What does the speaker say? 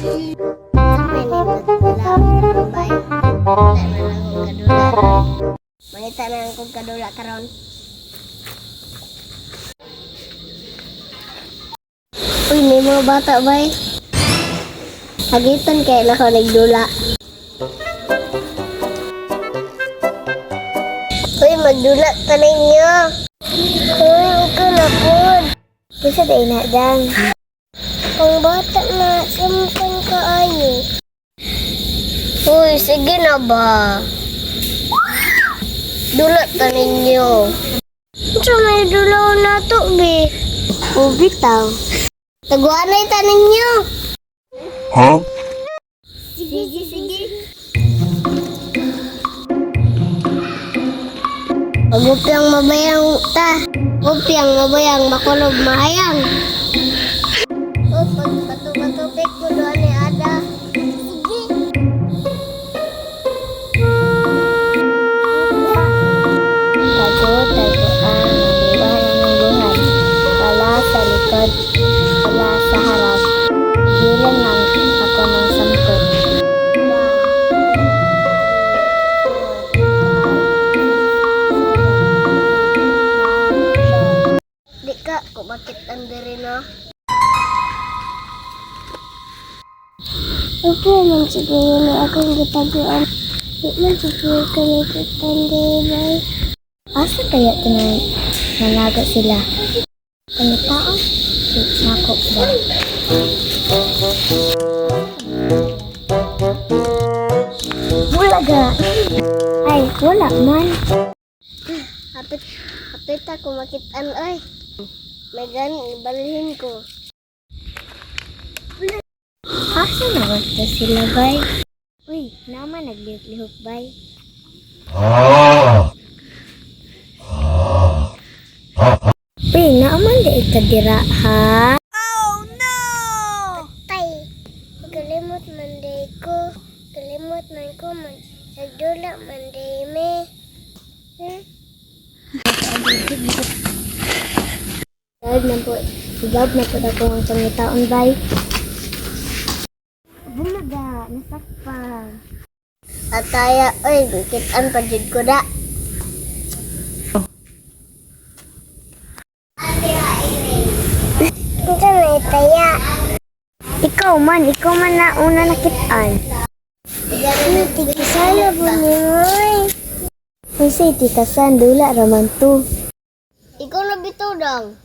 May nindot dula, bay. Wala na lang kong kadula ron. Mangita na lang kong kadula karon. Uy, may mga bata, bay. Hagitan kay na ko nagdula. Uy, magdula ka ninyo. Uy, ikaw na po. Kisa day na dang. Ang bata na, sampan ka ayo. Uy, sige na ba? Dula ta ninyo. Unsa may dulaw na to, be? Ubitaw. Taguan na ita ninyo. Huh? Sige, sige. Pagupyang mabayang ta. Upyang mabayang makulob mahayang. O, pag bato-batupik ko doon ni Ada. Sige. Tago-tago ang maliwanag ng buhay. Wala sa likod, wala sa harap. Bilang lang ako ng 10. Di ka, kung bakit andiri no? Okay man siguro na akong gitaguan. Di man siguro kami kitandiri bay. Asa kaya nanago sila? Pangitaon? Nako ba? Bulaga! Ay, wala man. Hapit, hapit ako makitaan ay. May gani, balhin ko. Asa na ba to sila, bay? Uy, naman naglihok-lihok, bay. Uy, naaman di ito dira, ha? Oh, no! Patay! Galimot man day ko. Galimot man ko man. Nagdula man day me. Hmm? Dad na po, dad na po ako ang pangitaon, bay. Bulaga, nasakpa. Ataya, oy, kitaan pa jud ko da. Unsa may taya? Ikaw man na una nakitaan. Tigisala po ni Moy. Unsay tikasan dula raman to. Ikaw na bitaw dang.